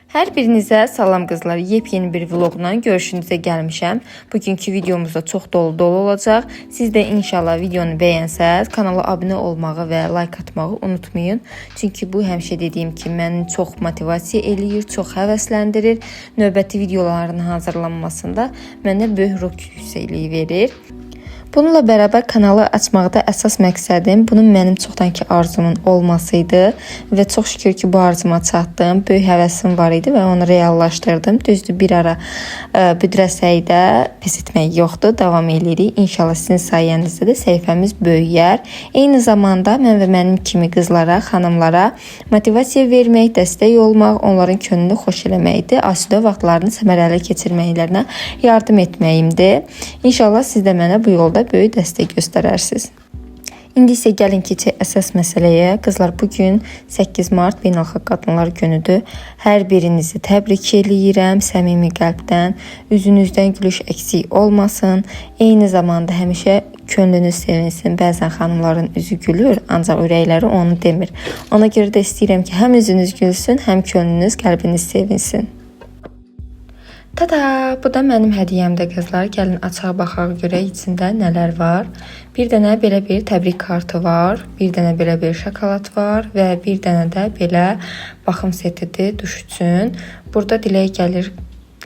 Hər birinizə salam qızlar. Yepyeni bir vloqla görüşünüzə gəlmişəm. Bugünkü videomuz da çox dolu-dolu olacaq. Siz də inşallah videonu bəyənsəz, kanala abunə olmağı və like atmağı unutmayın. Çünki bu həmişə dediyim kimi məni çox motivasiya eləyir, çox həvəsləndirir. Növbəti videoların hazırlanmasında mənə böyük ruh yüksəkliyi verir. Bununla bərabər kanalı açmaqda əsas məqsədim bunun mənim çoxdankı arzumun olması idi və çox şükür ki, bu arzuma çatdım. Böyük həvəsim var idi və onu reallaşdırdım. Düzdür, bir ara büdrəsək də pes etmək yoxdur, davam eləyirik. İnşallah sizin sayənizdə də səhifəmiz böyüyər. Eyni zamanda mən və mənim kimi qızlara, xanımlara motivasiya vermək, dəstək olmaq, onların könlünü xoş eləməkdir. Asudə vaxtlarını səmərəli keçirməklərinə yardım etməyimdir. İnşallah siz də mənə bu yolda böyük dəstək göstərərsiniz. İndi isə gəlin keçək əsas məsələyə. Qızlar, bugün 8 mart Beynəlxalq Qadınlar Günüdür. Hər birinizi təbrik eləyirəm səmimi qəlbdən. Üzünüzdən gülüş əksik olmasın. Eyni zamanda həmişə könlünüz sevinsin. Bəzən xanımların üzü gülür, ancaq ürəkləri onu demir. Ona görə də istəyirəm ki, həm üzünüz gülsün, həm könlünüz, qəlbiniz sevinsin. Tada! Bu da mənim hədiyyəmdir qızlar. Gəlin açaq baxaq görək içində nələr var. Bir dənə belə bir təbrik kartı var, bir dənə belə bir şokolad var və bir dənə də belə baxım setidir duş üçün. Burada Dilək gəlir,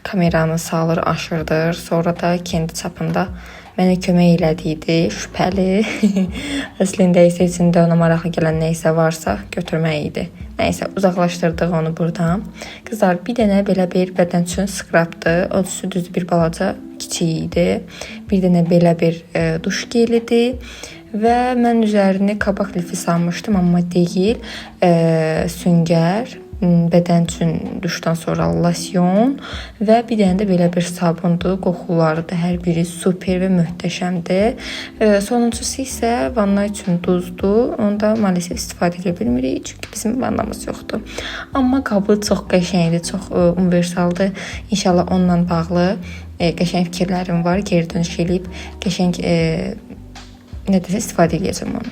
kameranı salır, aşırdır. Sonra da kendi çapında mənə kömək elədiydi, şübhəli. Əslində isə içində ona maraqlı gələn nə isə varsa götürmək idi. Nəysə, uzaqlaşdırdıq onu buradan. Qızlar, bir dənə belə bir bədən üçün skrapdır. O düzü bir balaca kiçik idi. Bir dənə belə bir duş gelidir. Və mən üzərini kabak lifi sanmışdım, amma deyil. Süngər, bədən üçün duşdan sonra losyon və bir dənə də belə bir sabundur. Qoxuları da hər biri super və möhtəşəmdir. Sonuncusu isə vanna üçün duzdur. Onu da maalesef istifadə edə bilmirik, çünki bizim vannamız yoxdur. Amma qabı çox qəşəngdir, çox universaldır. İnşallah onunla bağlı qəşəng fikirlərim var. Geri dönüş eləyib qəşəng nə desə istifadə edəcəm onu.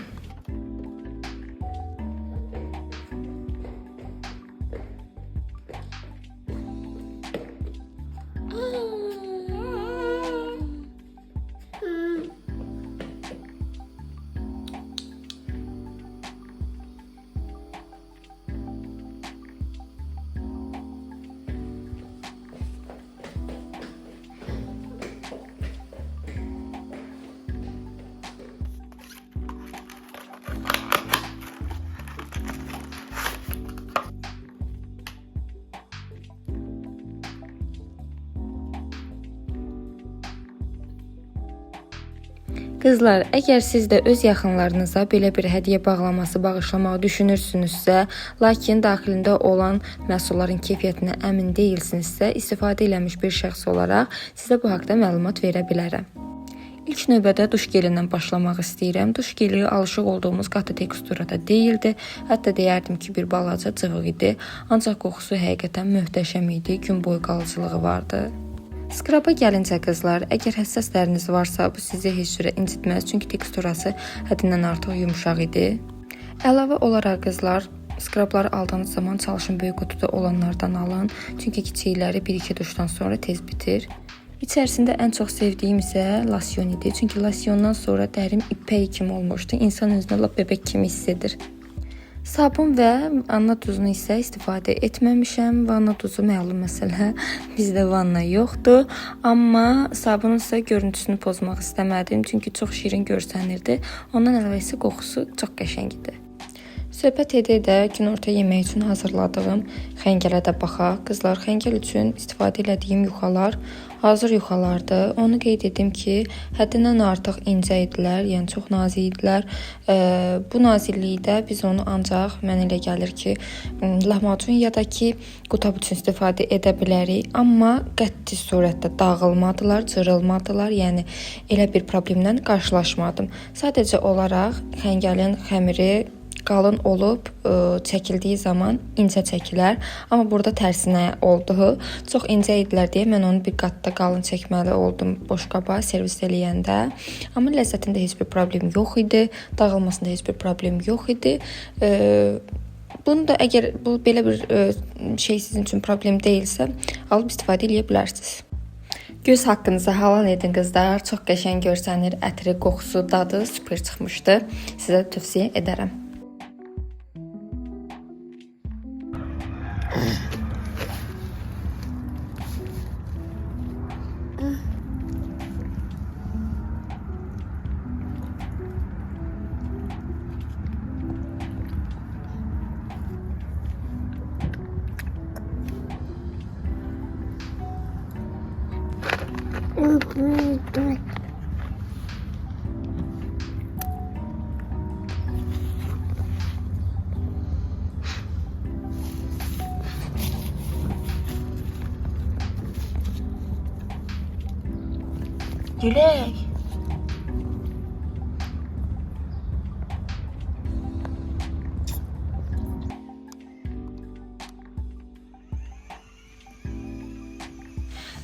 Qızlar, əgər siz də öz yaxınlarınıza belə bir hədiyyə bağlaması bağışlamağı düşünürsünüzsə, lakin daxilində olan məhsulların keyfiyyətinə əmin deyilsinizsə, istifadə eləmiş bir şəxs olaraq sizə bu haqda məlumat verə bilərəm. İlk növbədə duş gelindən başlamaq istəyirəm. Duş geli alışıq olduğumuz qatı teksturada deyildi. Hətta deyərdim ki, bir balaca cıvıq idi. Ancaq qoxusu həqiqətən möhtəşəm idi. Gün boyu qalıcılığı vardı. Skraba gəlincə qızlar, əgər həssas dəriniz varsa, bu sizi heç cürə incitməz, çünki teksturası həddindən artıq yumşaq idi. Əlavə olaraq qızlar, skrabları aldığınız zaman çalışın böyük qutuda olanlardan alın, çünki kiçikləri 1-2 duşdan sonra tez bitir. İçərisində ən çox sevdiyim isə losyon idi, çünki losyondan sonra dərim ipək kimi olmuşdu, İnsan özünü lap bebək kimi hiss edir. Sabun və vanna duzunu isə istifadə etməmişəm. Vanna duzu məlum məsələ, bizdə vanna yoxdur. Amma sabunun isə görüntüsünü pozmaq istəmədim, çünki çox şirin görsənirdi. Ondan əlavə isə qoxusu çox qəşəng idi. Söhbət edə-edə günorta yeməyi üçün hazırladığım xəngələ də baxaq. Qızlar, xəngəl üçün istifadə elədiyim yuxalar hazır yuxalardır. Onu qeyd edim ki, həddindən artıq incə idilər, yəni çox nazik idilər. Bu naziklikdə biz onu ancaq mənə elə gəlir ki, lahmacun ya da ki, qutab üçün istifadə edə bilərik. Amma qəti surətdə dağılmadılar, cırılmadılar. Yəni elə bir problemlə qarşılaşmadım. Sadəcə olaraq xəngəlin xəmiri qalın olub çəkildiyi zaman incə çəkilər. Amma burada tərsinə oldu. Çox incə idilər deyə mən onu bir qatda qalın çəkməli oldum boşqaba servis eləyəndə. Amma ləzzətində heç bir problem yox idi. Dağılmasında heç bir problem yox idi. Bunu da əgər bu belə bir şey sizin üçün problem deyilsə, alıb istifadə eləyə bilərsiniz. Göz haqqınızı halal edin qızlar. Çox qəşəng görsənir. Ətri, qoxusu, dadı super çıxmışdı. Sizə tövsiyə edərəm. Dilək.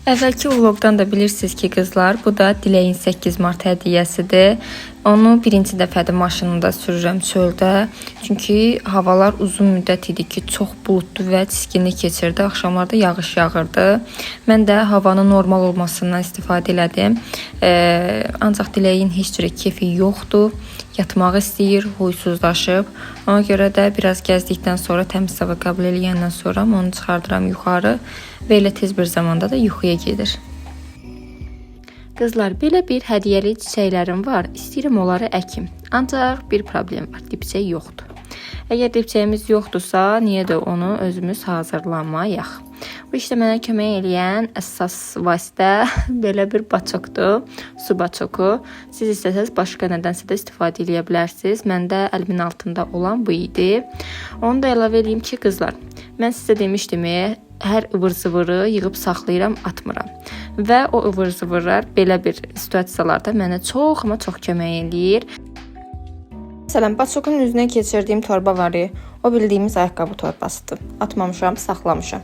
Əvvəlki vlogdan da bilirsiniz ki, qızlar, bu da Diləyin 8 mart hədiyyəsidir. Onu birinci dəfədir maşınında sürürəm çöldə. Çünki havalar uzun müddət idi ki, çox buludlu və çiskinli keçirdi. Axşamlarda yağış yağırdı. Mən də havanın normal olmasından istifadə elədim. Ancaq Diləyin heç cürə kefi yoxdur. Yatmaq istəyir, huysuzlaşıb. Ona görə də biraz gəzdikdən sonra, təmiz hava qəbul eləyəndən sonra onu çıxardıram yuxarı və elə tez bir zamanda da yuxuya gedir. Qızlar, belə bir hədiyyəli çiçəklərim var. İstəyirəm onları əkim. Ancaq bir problem var. Dipçək yoxdur. Əgər dipçəyimiz yoxdursa, niyə də onu özümüz hazırlamayaq? Bu işdə mənə kömək eləyən əsas vasitə belə bir baçokdur. Su baçoku. Siz istəsəniz başqa nədənsə də istifadə eləyə bilərsiniz. Məndə əlimin altında olan bu idi. Onu da əlavə eləyim ki, qızlar, mən sizə demişdim, hər ıvır-zıvırı yığıb saxlayıram, atmıram. Və o ıvır-zıvırlar belə bir situasiyalarda mənə çox, amma çox kömək eləyir. Məsələn, baçokun üzünə keçirdiyim torba var, o bildiyimiz ayaqqabı torbasıdır. Atmamışam, saxlamışam.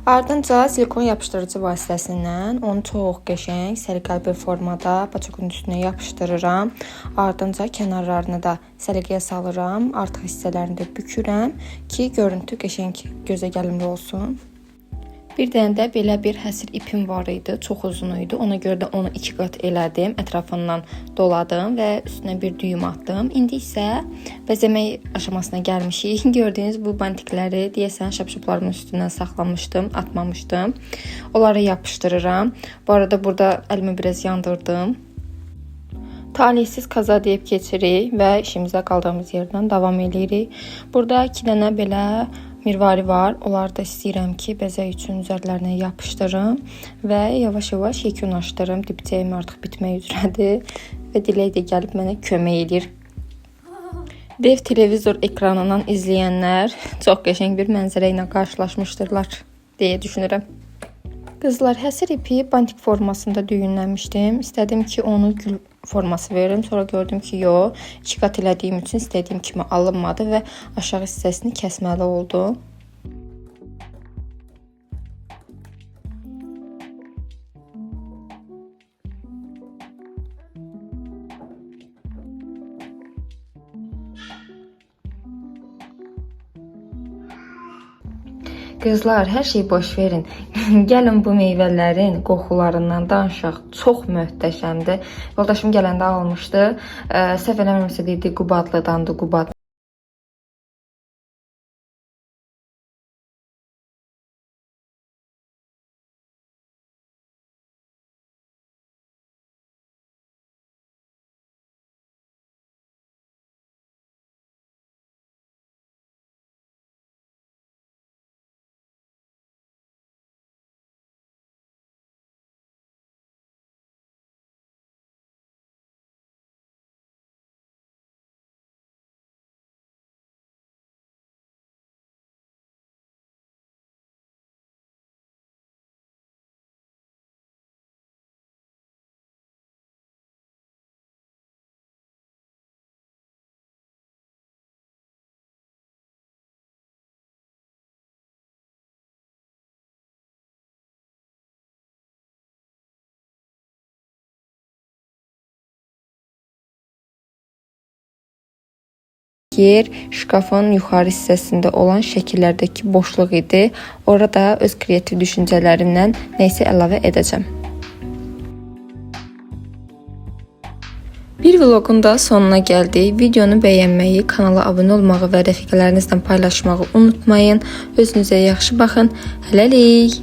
Ardınca silikon yapışdırıcı vasitəsindən onu çox qəşəng, səliqəli bir formada baçokun üstünə yapışdırıram. Ardınca kənarlarını da səliqəyə salıram, artıq hissələrini də bükürəm ki, görüntü qəşəng gözə gəlimli olsun. Bir dənə də belə bir həsir ipim var idi, çox uzun idi. Ona görə də onu 2 qat elədim, ətrafından doladım və üstünə bir düyüm atdım. İndi isə bəzəmək aşamasına gəlmişik. Gördüyünüz bu bantikləri deyəsən şapşuplarımın üstündən saxlamışdım, atmamışdım. Onları yapışdırıram. Bu arada burada əlimi biraz yandırdım. Talihsiz kaza deyib keçirik və işimizə qaldığımız yerdən davam edirik. Burada 2 dənə belə mirvari var. Onları da istəyirəm ki, bəzək üçün üzərlərinə yapışdırım və yavaş-yavaş yekunlaşdırım. Dipçəyim artıq bitmək üzrədir və Dilək də gəlib mənə kömək eləyir. Dev televizor ekranından izləyənlər çox qəşəng bir mənzərə ilə qarşılaşmışdırlar deyə düşünürəm. Qızlar, həsir ipi bantik formasında düyünləmişdim. İstədim ki, onu gül forması verim. Sonra gördüm ki, yox, 2 qat elədiyim üçün istədiyim kimi alınmadı və aşağı hissəsini kəsməli oldum. Qızlar, hər şeyi boş verin. Gəlin bu meyvələrin qoxularından danışaq. Çox möhtəşəmdir. Yoldaşım gələndə almışdı. Səhv eləmirəmsə deyirdi Qubadlıdandır, Qubad. Yer şkafın yuxarı hissəsində olan şəkillərdəki boşluq idi. Orada öz kreativ düşüncələrimlə nə isə əlavə edəcəm. Bir vloqun da sonuna gəldik. Videonu bəyənməyi, kanala abunə olmağı və rəfiqələrinizlə paylaşmağı unutmayın. Özünüzə yaxşı baxın. Hələlik.